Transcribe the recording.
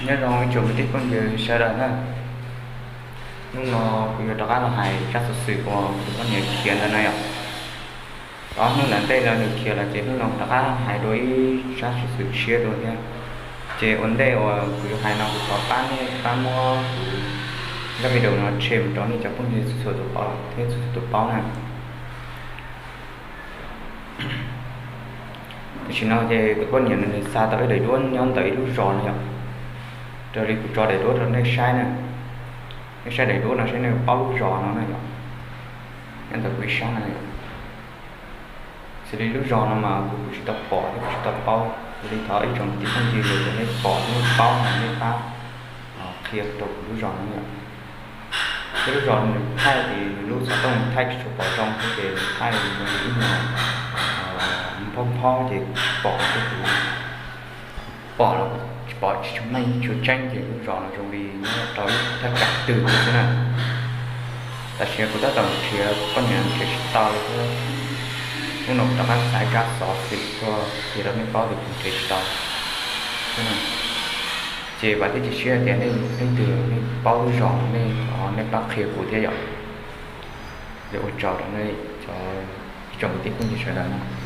Nyob zoo ib tsoom kwv tij phooj ywg sawv daws na. Hnub no kuv yuav rov qab los hais zaj xov xwm uas kuv poj niam khiav ntawd no yom. Ob hnub ntawm ntej no nws khiav lawm ces hnub no kuv rov qab hais dua ib zaj xov xwm tshiab dua thiab. Ces ua ntej uas kuv yuav hais no kuv thov pab nej pab muab kuv zaj video no share mus rau nej cov phooj ywg txhua txhua tus pom thiab txhua txhua tus paub na. Tam sim no ces kuv poj niam nws xa tau ib daim duab nyob ntawm ib lub zos no yom. Raws li kuv tso daim duab rau nej saib na, nej saib daim duab no saib nej paub lub zos no na yom. Nyob ntawm kuv ib sab no yom. Xws li lub zos no mas kuv kuj tsis tau pom thiab kuv tsis tau paub, yog li thov ib tsoom kwv tij phooj ywg yog nej pom nej paub no nej pab qhia rau kuv lub zos no yom. Thiab lub zos no nws thaij ces nws lub xov tooj nws thaij tsis tshua pom zoo thiab ces nws thaij zoo li ib nyuag nphob nphob ces pom thiab kuv pom los tsis pom tsis tshua meej tshua tseeb ces lub zos no zoo li nyob rau ib thaj tsam twg xwb na. Tam sim no kuv tab tom nrhiav poj niam nrhiav tsis tau li thiab. Hnub no kuv rov qab xaiv zaj xov xwm tuaj qhia rau nej paub tias kuv nrhiav tsis tau xwb na. Ces vam thiab cia siab tias nej leej twg nej paub lub zos no nej thov nej pab qhia kuv thiab yom. Li ua tsaug rau nej cov ib tsoom kwv tij phooj ywg sawv daws.